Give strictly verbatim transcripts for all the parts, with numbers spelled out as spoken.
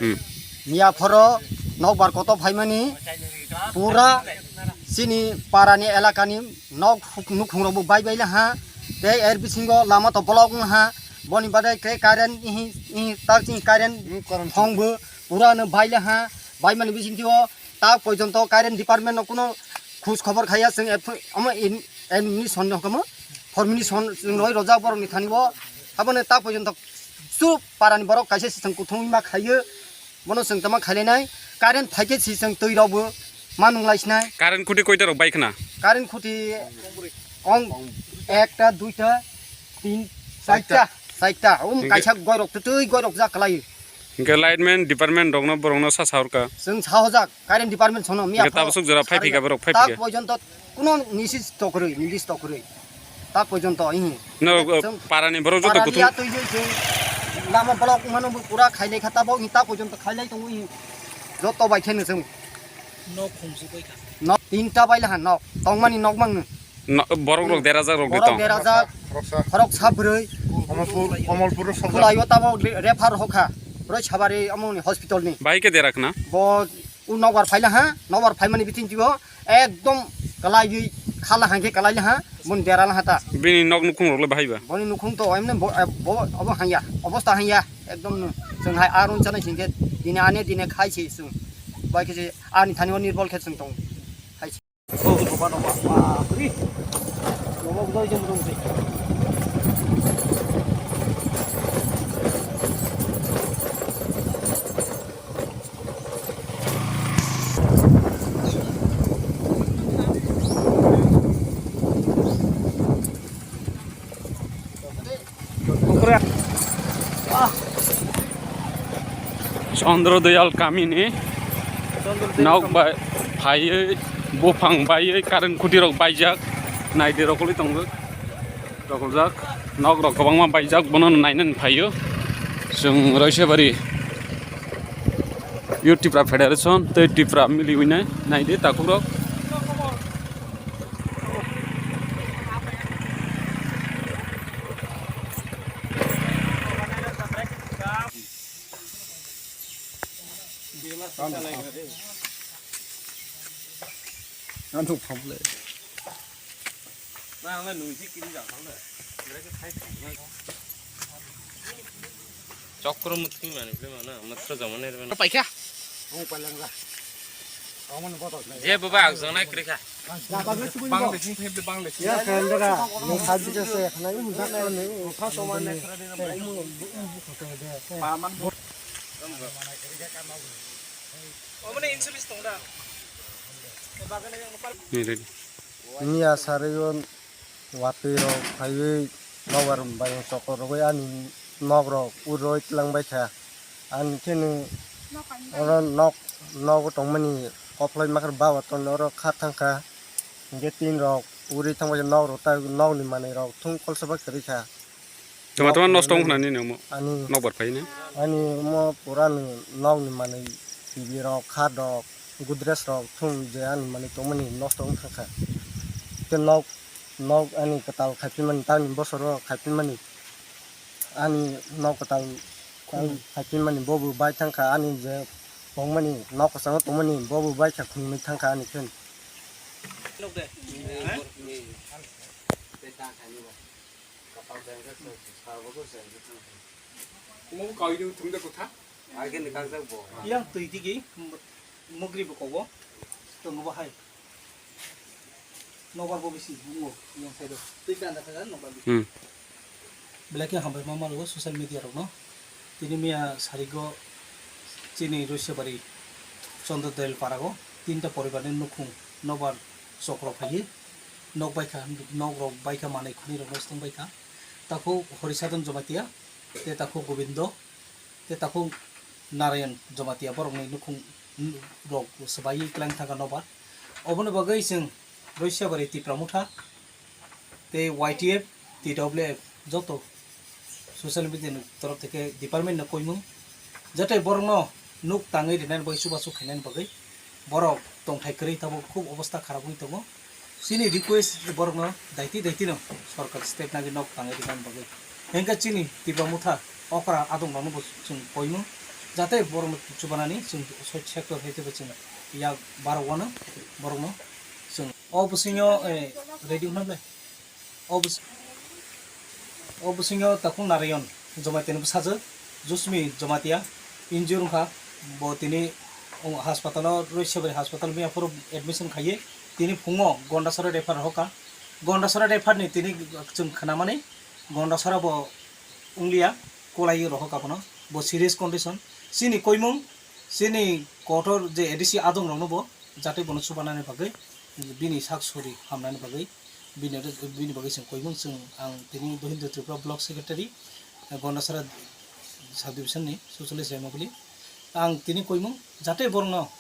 Hmm. Miya phoro nokbar kotor phaimani pura chini parani elakani nok nukhungrokbo bai bai laha, tei er bisingo lama to block wngha, boni bagwi khe current ihi, ihi tak chini current thongbo pura no bai laha, baimani bisingtwi o tak pojonto current department no kuno khoj khobor khaiya chwng eph-, omo in-, in-, ni son no hokamo, formation chwng roi rojak borok ni thani o, abono tak pojonto chup parani borok kaisa se chwng kuthung ma khaiyo, bono chwng tama khailainai, current phaikhe se chwng twi rokbo ma nunglai sinai. Current khuti koita rok bai khna? Current khuti ong ekta, duita, tin, chaita, chaita. Um, hingke kaisa goirok twtwi goirok jak kalai. Hingke lineman department rokno borokno sa saurka? Chwng sahojak, current department sono miya hingke phoro tabasuk jora phai phika borok phai tak phika? Pojonto kuno nisis tokrwi, nisis tokrwi. Tak pojonto ihi. No, chwng parani borok joto parani kuthum ya twi jwi chwng lama block mano bo pura khailai kha tabo ihi tak pojonto khailai tongo ihi. Joto bai kheno chwng. Nok khumsu bai kha. Nok tinta bai laha nok. Tongmani nok mangno. No, borok rok derajak rok de borok tong. Derajak. Khoroksa. Khoroksa bwrwi. Komolpur, Komolpur rok sojak. Khulai o tamo re-, refer hokha. Bwrwi sabari amoni hospital ni. Bai khe derak na? Bo u nokbar phaila ha, nokbar phaimani biting twi o ekdom kalaiwi khala hangkhe kalai laha, boni dera laha ta. Bini nok nukhung rok le bahai ba? Boni nukhung to emne bo, bo, obo hangya, obosta hangya, ekdom no. Chwng hai arun chanai singkhe dine ane dine khai se chwng. Bai khe se ani thani o nirbol khe chwng tong. Hai se. Chandra Dayal kamini nok bai phaiwi buphang baiwi current khuti rok baijak, naidi rokoli tongo. Rokoljak, nok rok kwbangma baijak, bono nainani phaio. Chwng Roisabari Youth Tipra Federation tei Tipra miliwino naidi takhuk rok. Ano problem. Chokro muthwi mani ble mana, matra jamane re mana. Paikha. Je baba, ak jana krikha. Bang de sing thep de bang de sing. Ya, kan dara, ni khaji jase, khana ni mujak ni. Omane insurance tong da. Ni ready. Miya sarwi o watwi rok phaiwi nobar bai chokor rogwi ani nok rok ur roi tlang bai kha. Ani khe ni oro nok, nogo tongmani koplai makar bawa ton oro kha thang kha. Hingke tin rok uri thang bai kha nok rok ta nok ni manwi rok thung kolsa bai kwrwi kha. Tama tama nosto wng khna nini omo? Ani. Nokbar phai ni? Ani omo pura ni nok ni manwi T V rok, khat rok, Godrej rok thung je ani manwi tongmani nosto wng thang kha. Tei nok, nok ani kwtal khai phinmani, tamni bosoro khai phinmani ani nok kwtal khai phinmani bo bo bai thang kha, ani je tongmani nok kwchangma tongmani bo bo bai kha khungnwi thang kha ani khe. Nok de. Omo kawi de thum de kotha. Yang twi digi mugri bo kogo. Tongo bo hai. Nobar bo bisi ungo yang side o. Twi kanda khaga nobar bisi. Hmm. Belai khe hambai ma malo social media rok no. Tini miya sarigo chini Roisabari Chandra Dayal para o tinta poribar ni nukhung nobar chokro phaiwi nok baikha, nok rok baikha manwi khwnwi rok no swtwng baikha. Takhuk Horisadon Jamatia, tei takhuk Gobindo, tei takhuk Narayan Jamatia, borokni nukhung rok swbaiwi kwlang thangkha nobar. Oboni bagwi chwng Roisabari Tipra Motha tei Y T F, T W F joto social media ni torof theke department no koimung, jate borokno nuk tangwi rinani bagwi chubachu khainani bagwi borok tongthai kwrwi tabuk khub obostha kharap wngwi tongo. Chini request borokno daiti daiti no sorkar step nagwi nok tangwi rinani bagwi. Hengkhe chini Tipra Motha Okra adong rokno bo chwng koimung, jate borokno chubanani chwng soi sector hai teibo chwng yak barok wano borokno chwng o bwswngyo, eh, ready wngkha ble. O bwswng, o bwswngyo Takhuk Narayan Jamatia ni bwsajwk Jusmi Jamatia injure wngkha, bo tini hospital o Roisabari hospital miyaphuru admission khaiwi tini phungo Gondasora refer rohorkha. Gondasora refer ni tini chwng khnamani Gondasora bo wnglia, kolaiwi rohorkha bono, bo serious condition. Chini koimung, chini kotor je A D C adong rokno bo jate bono chubanani bagwi, bini sak sori hamnani bagwi, bini, bini bagwi chwng koimung chwng, ang tini Dohindra Tripura Block Secretary, eh, Gondasara Subdivision ni Socialist Jaimabuli. Ang tini koimung jate borokno,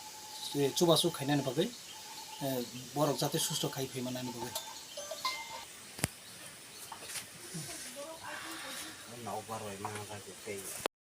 eh, chubachu khainani bagwi, eh, borok jate susto khai phaimanani bagwi.